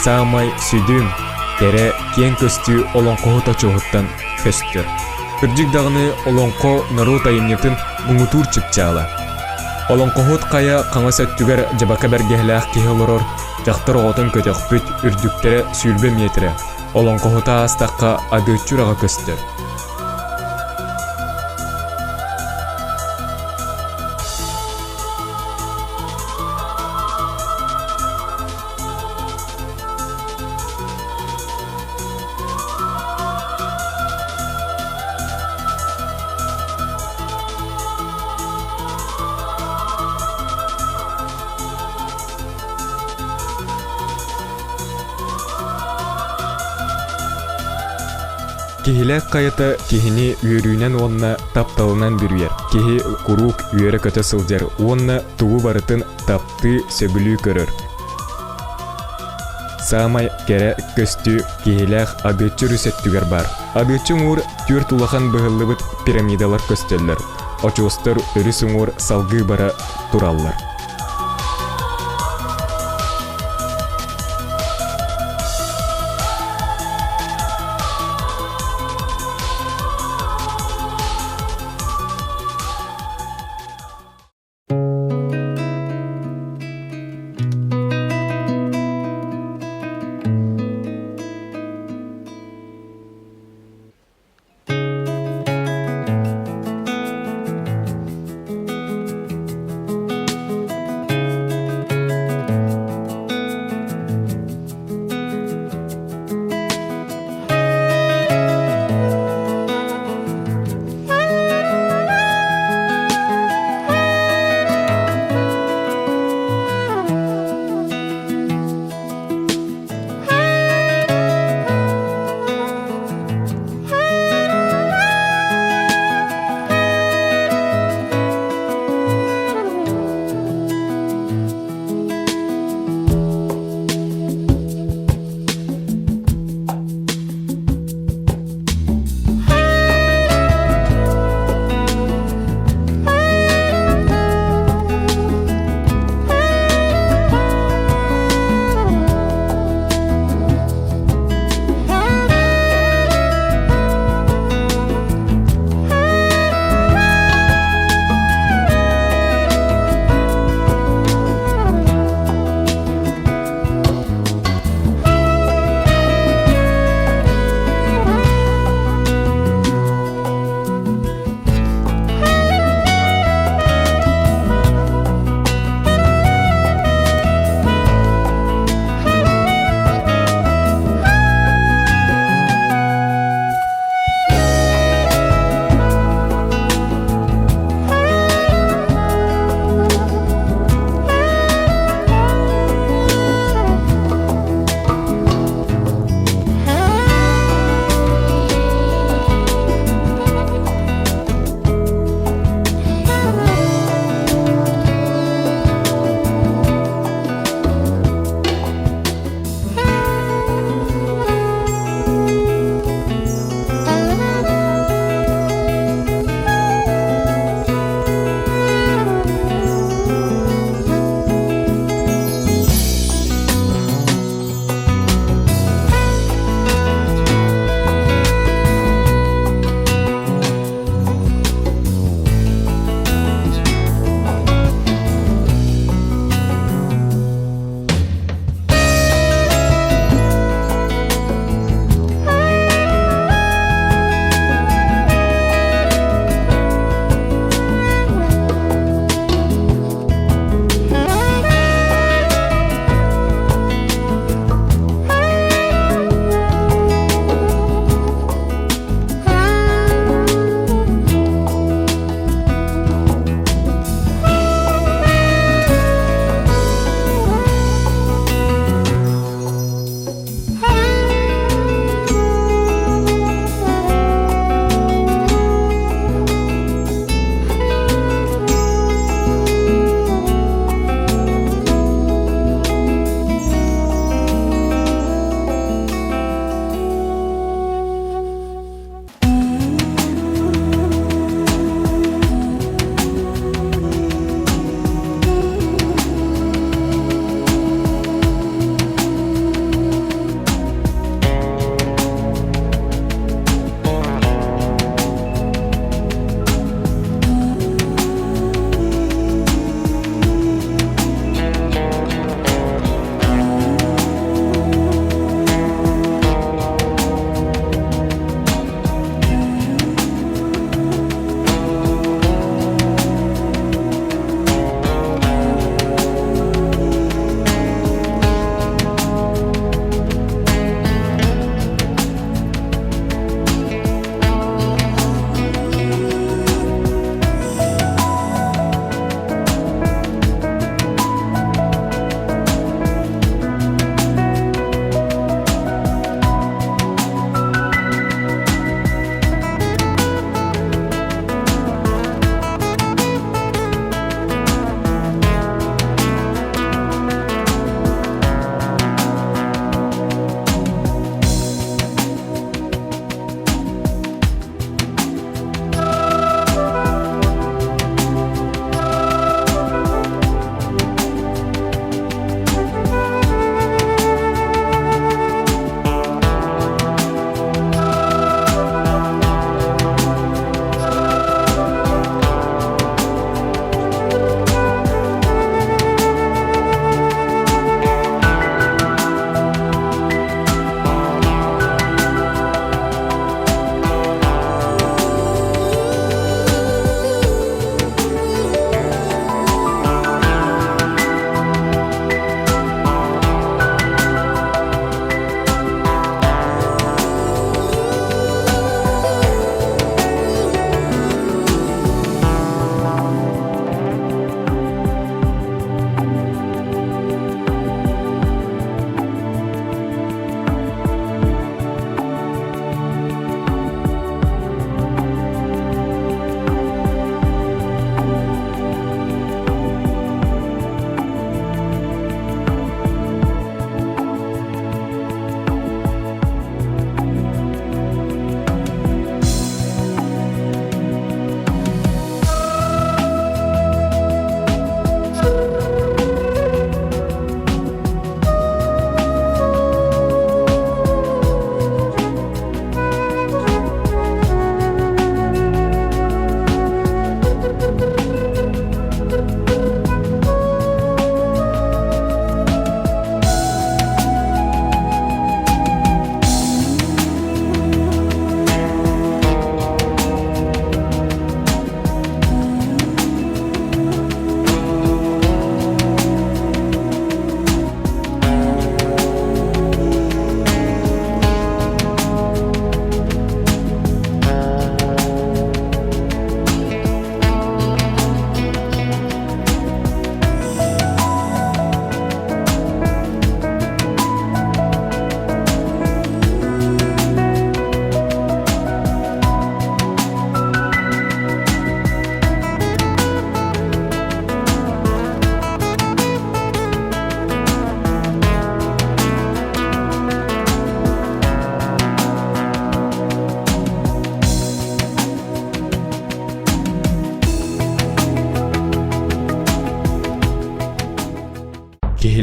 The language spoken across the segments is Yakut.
Саамай сүдүн, кэрэ, киэҥ көстүү олоҥхоһут очуоһуттан көстөр. Кырдьык даҕаны олоҥхо норуот айымньытын муҥутуур чыпчаала. Олоҥхоһут хайа хаҥас өттүгэр дьабака бэргэһэлээх киһи олорор, дьахтар оҕотун көтөхпүт, үрдүктэрэ 20 миэтэрэ, олоҥхоһута аастахха адыаччы үрэҕэ көстөр. Киһилээх хайата киһини үөрүүнэн уонна тапталынан бүрүйэр. Киһи куруук үөрэ-көтө сылдьар уонна тугу барытын таптыы, сөбүлүү көрөр. Саамай кэрэ көстүү киһилээх Адыаччы өрүс өттүгэр баар. Адыаччы уҥуор түөрт улахан быһыллыбыт пирамидалар көстөллөр. Очуостар өрүс уҥуор салгыы бара тураллар.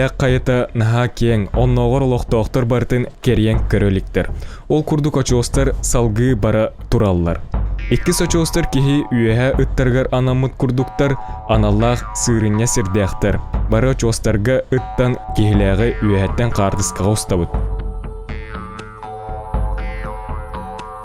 Киһилээх хайата наһаа киэҥ, оннооҕор олохтоохтор барытын кэрийэн көрө иликтэр. Ол курдук очуостар салгыы бара тураллар. Иккис очуостар киһи үөһэ ыттарыгар анаммыт курдуктар, аналлаах сыырынньа сирдээхтэр. Бары очуостарга ыттан киһилээҕи үөһэттэн хаартыскаҕа устабыт.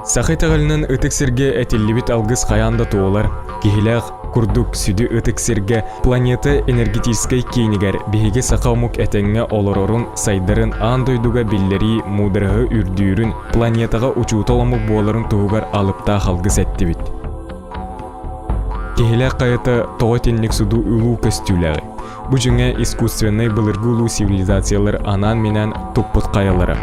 Саха итэҕэлинэн ытык сиргэ этиллибит алгыс хайаан да туолар, киһилээх курдук сүдү ытык сиргэ планета энергетическэй киинигэр биһиги саха омук этэҥҥэ олорорун, сайдарын аан дойдуга биллэрии муудараһы үрдүүрүн, планетаҕа учуутал омук буоларын туһугар алыптаах алгыс эттибит. Киһилээх хайата тоҕо итинник суду улуу көстүүлээҕий? Бу дьиҥэ искусственнай былыргы улуу цивилизациялар анаан-минээн туппут хайалара.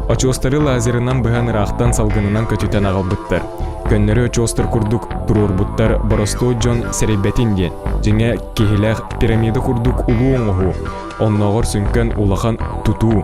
Очуостары лазерынан быһан ыраахтан салгынынан көтүтэн аҕалбыттар. Көннөрү очуостар курдук туруорбуттар боростуой дьон сэрэйбэтин диэн. Дьиҥэ, киһилээх пирамида курдук улуу оҥоһуу, оннооҕор сүҥкэн улахан тутуу.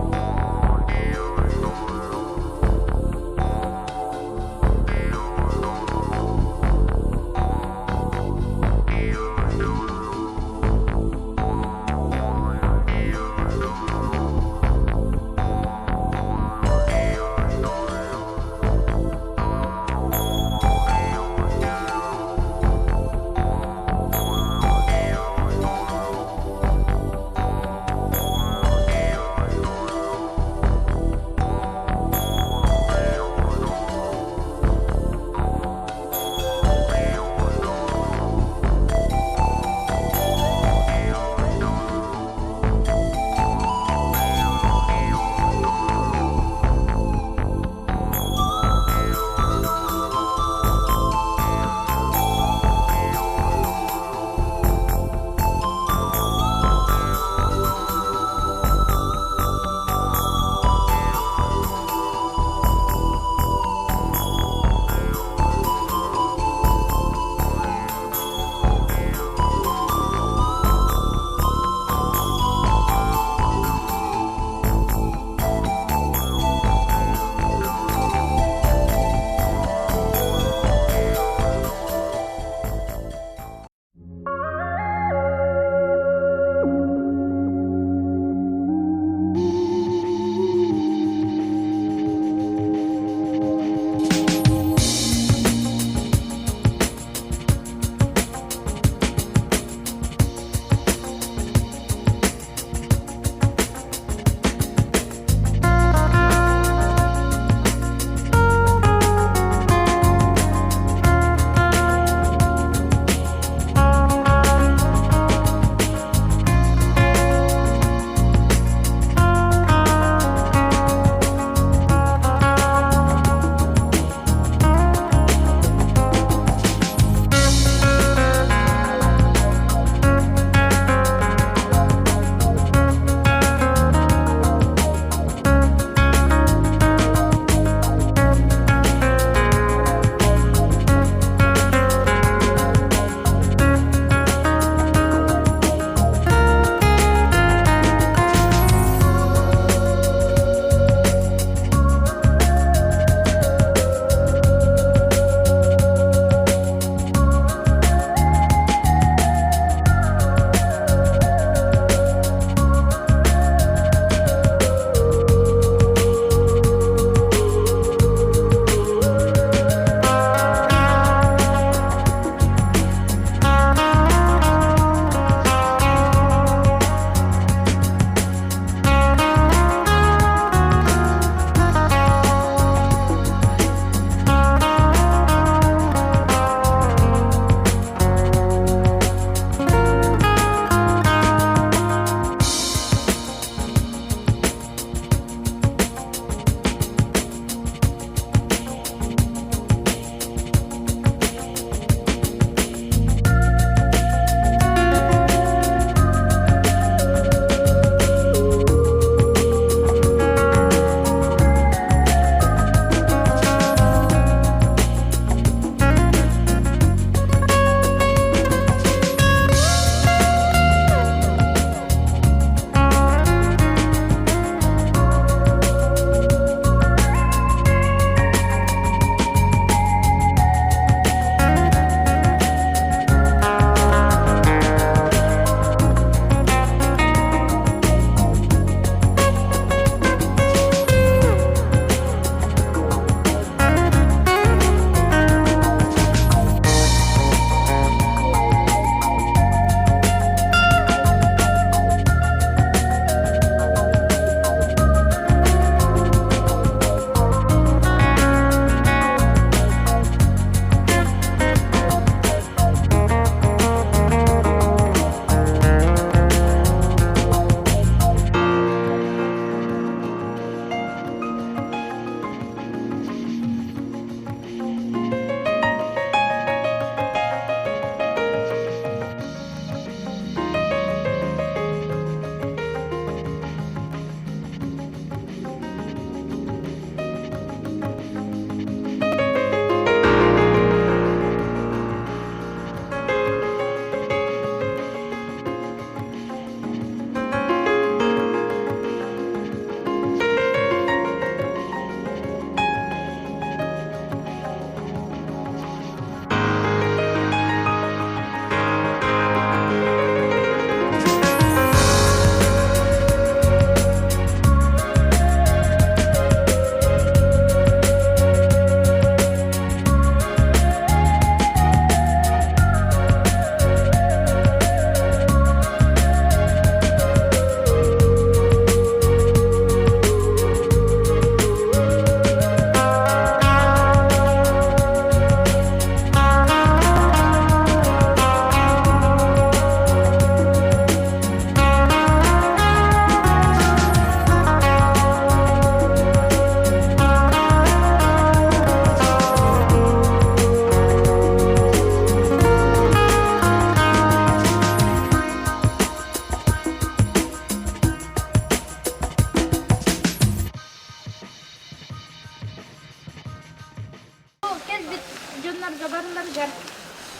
барыларыгар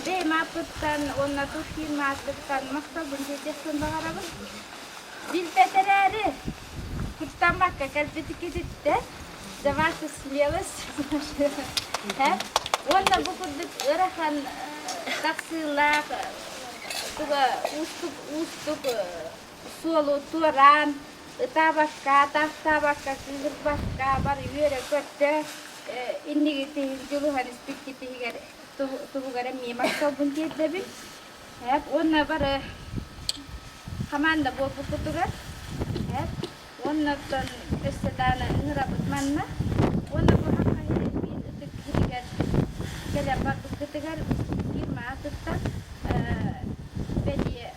бэйэм ааппыттан уонна тус фирма аатыттан махталбын тиэрдиэхпин баҕарабын. Билбэт эрээри, куттаммакка кэлбитиккититтэн за вашу смелость уонна бу курдук ыарахан тахсыылаах туга уустук уустук суолу туораан ытаабакка, атаахтаабакка, кыыһырбакка бары үөрэ-көтө иннигитин дьулуһан испиккитигэр туһугар эмиэ махталбын тиэрдэбин. Уонна бары хамаанда буолбуккутугар уонна оттон өссө даҕаны ыҥырабыт манна. Уонна бу Хаххайы биир ытык киһитигэр кэлэн барбыккытыгар фирма аатыттан бэлиэ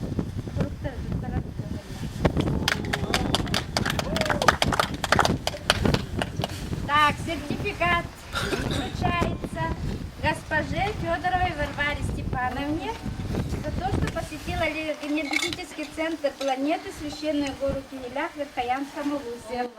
суруктары туттарар Так, сертификат вручается госпоже Федоровой Варваре Степановне за то, что посетила энергетический центр планеты Священную гору Киелях в Верхоянском улусе.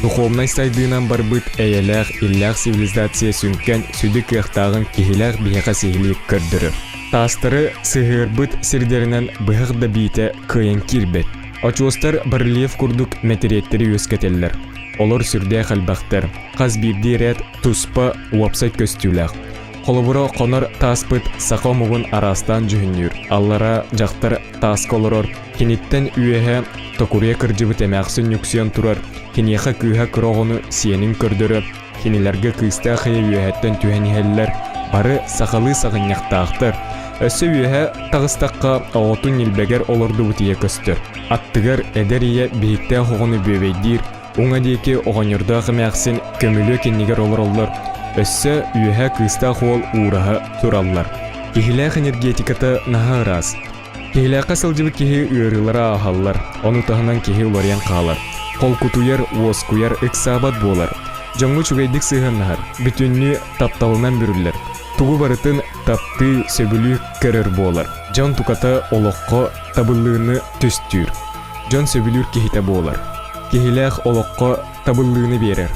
Духовнай сайдыынан барбыт эйэлээх, иллээх цивилизация сүҥкэн сүдү кыахтааҕын киһилээх биһиэхэ сиһилии көрдөрөр. Таастары сыһыарбыт сирдэринэн быһах да биитэ кыайан киирбэт. Очуостар барельеф курдук мэтириэттэри үөскэтэллэр. Олор сүрдээх элбэхтэр. Хас биирдии ряд туспа уопсай көстүүлээх. Холобура, хонор тааспыт саха омугун араастаан дьүһүннүүр. Аллара дьахтар тааска олорор, киниттэн үөһэ токуруйа кырдьыбыт эмээхсин нүксүйэн турар, киниэхэ кыыһа кыра оҕону сиэнин көрдөрө, кинилэргэ кыыстаах ийэ үөһэттэн түһэн иһэллэр, бары сахалыы саҕынньахтаахтар. Өссө үөһэ таҕыстахха оҕотун ньилбэгэр олордубут ийэ көстөр. Аттыгар эдэр ийэ биһиктээх оҕону бүөбэйдиир, Уҥа диэки оҕонньордоох эмээхсин көмүлүөк иннигэр олороллор, өссө үөһэ кыыстаах уол уураһа тураллар. Киһилээх энергетиката наһаа ыраас. Киһилээххэ сылдьыбыт киһи ыарыылара ааһаллар, ону таһынан киһи уларыйан хаалар. Холкутуйар, уоскуйар, ыксаабат буолар. Дьоҥҥо үчүгэйдик сыһыаннаһар, бүтүннүү тапталынан бүрүллэр. Тугу барытын таптыы, сөбүлүү көрөр буолар. Дьон туката олоххо табыллыыны түстүүр. Дьон сөбүлүүр киһитэ буолар. Киһилээх олоххо табыллыыны биэрэр.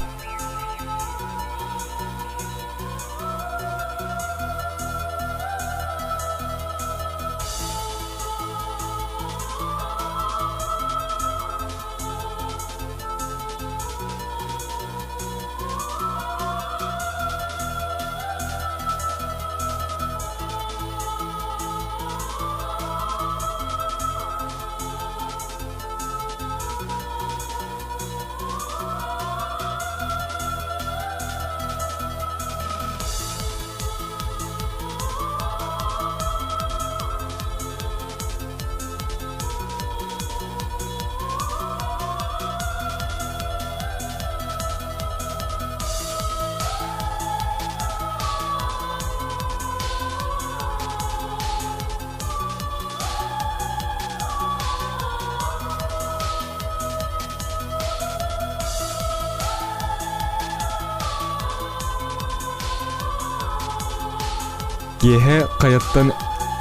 Киэһэ хайаттан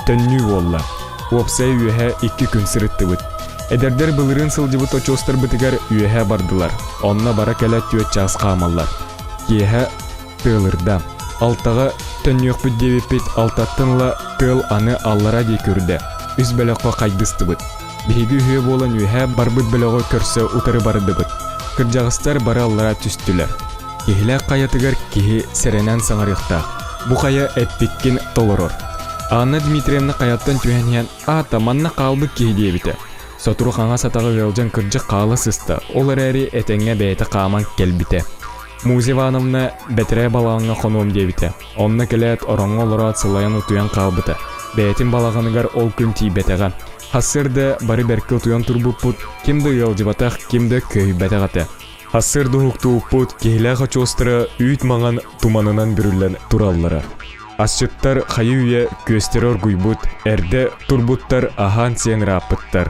төннүү буолла. Уопсайа үөһэ икки күн сырыттыбыт. Эдэрдэр былырыын сылдьыбыт очуостарбытыгар үөһэ бардылар. Онно бара-кэлэ түөрт чаас хаамаллар. Киэһэ тыалырда. Алтаҕа төннүөхпүт диэбиппит алтаттан ыла тыал аны аллара диэки үрдэ. Үс бөлөххө хайдыстыбыт. Биһиги үһүө буолан үөһэ барбыт бөлөҕү көрсө утары бардыбыт. Кырдьаҕастар бары аллара түстүлэр. Киһилээх хайатыгар киһи сэрэнэн саҥарыахтаах. Бу хайа эппиккин толорор. Анна Дмитриевна хайаттан түһэн иһэн «Аата, манна хаалбыт киһи» диэбитэ. Сотору хаҥас атаҕа ыалдьан кырдьык хаала сыста, ол эрээри этэҥҥэ бэйэтэ хааман кэлбитэ. Музя Ивановна бэтэрээ балаҕаҥҥа хонуом диэбитэ. Онно кэлээт ороҥҥо олороот сылайан утуйан хаалбыта. Бэйэтин балаҕаныгар ол күн тиийбэтэҕэ. Сарсыарда бары бэркэ утуйан турбуппут, ким да ыалдьыбатах, ким да көһүйбэтэх этэ. Сарсыарда уһуктубуппут, киһилээх очуостара үүт маҥан туманынан бүрүллэн тураллара. Асчыттар хайы-үйэ күөстэрэ оргуйбут, эрдэ турбуттар аһаан-сиэн ырааппыттар.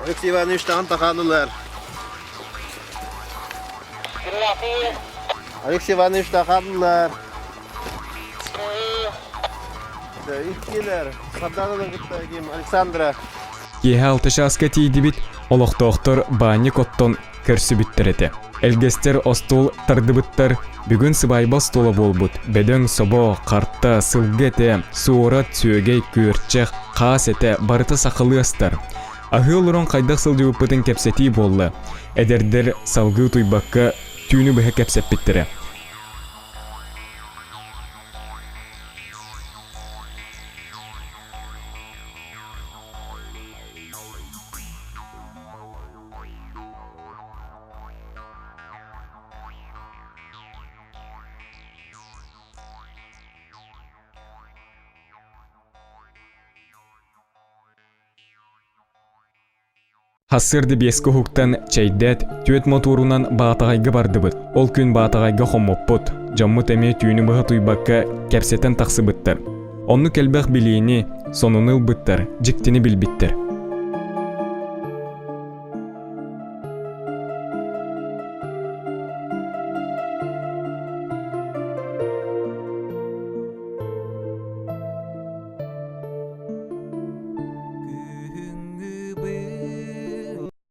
Алексей Иванович таҕан тахаанылар. Алексей Иванович тахаанылар. Иккилэр. Сардаананы кытта ким Александра. Киэһэ алта чааска тиийдибит, олохтоохтор баанньык оттон көрсүбүттэр этэ. Элгэстэр остуол тардыбыттар, бүгүн сыбаайба остуола буолбут, бөдөҥ собо, харта, сылгы этэ, суорат, сүөгэй, күөрчэх, хаас этэ барыта сахалыы астар. Аһыы олорон хайдах сылдьыбыппытын кэпсэтии буолла. Эдэрдэр салгыы утуйбакка түүнү быһа кэпсэппиттэрэ. Сарсыарда биэскэ уһуктан, чэйдээт, түөрт мотуорунан Баатаҕайга бардыбыт. Ол күн Баатаҕайга хоммуппут. Дьоммут эмиэ түүнү быһа утуйбакка кэпсэтэн тахсыбыттар. Оннук элбэх билиини, сонуну ылбыттар, дьиктини билбиттэр.